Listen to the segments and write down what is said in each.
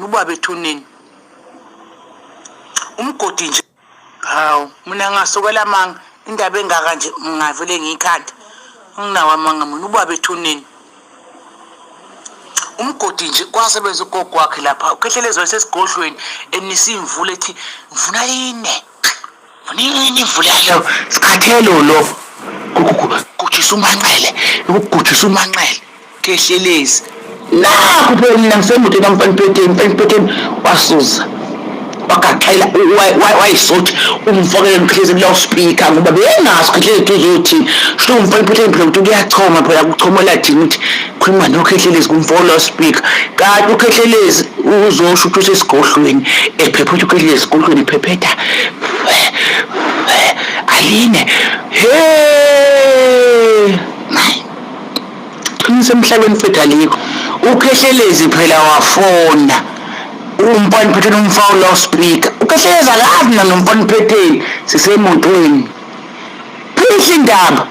mina ubaba ethuneni. Umgodi nje. Hawu, mina ngasukela amanga indaba engaka nje ngingavele ngiyikhanda. Anginawo amanga mina ubaba ethuneni. Umgodi nje kwasebenza ugogo wakhe lapha ukhehlelezi wayesesigodlweni enisa imvula ethi mvula ine. Nini imvula lo sikhathelo lo kugujisa umanqele ukugujisa umanqele kehlelezi nakhu phela mina ngisemotweni kamfana Phetheni mfana Phetheni wasuza wagaxela wayisothi umfakele mkhize kulaw speaker ngoba bengazi ukhehlelezi uzothini sho umfana Phetheni phela ukuthi kuyachoma phela kuchomela thina ukuthi khuluma nokhehlelezi kumfaka speaker kanti ukhehlelezi uzosho ukuthi usesigodlweni ephephetha ukhehlelezi esigodlweni ephephetha aline he qinisa emhlabeni mfethu alikho ukhehlelezi phela wafona umfana phetheni umfaka loudspeaker ukhehlelezi akazi mina nomfana phetheni sisemotweni phihla indaba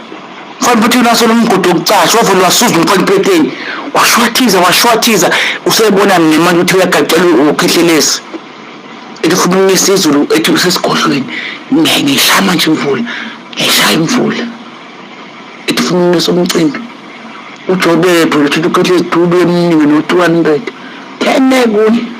mfana phetheni wasola umgodi wokucasha wavele wasuza umfana phetheni washwathiza washwathiza usebona mina manje ukuthi uyagaqela ukhehlelezi ethi ufuna ukunisa izulu ethi usesigodlweni ngiyayishaya manje imvula ngiyayishaya imvula ethi ufuna ukunisa umcimbi ujobe phela uthi ukhehlelezi dube emningi no-200 thene kuye.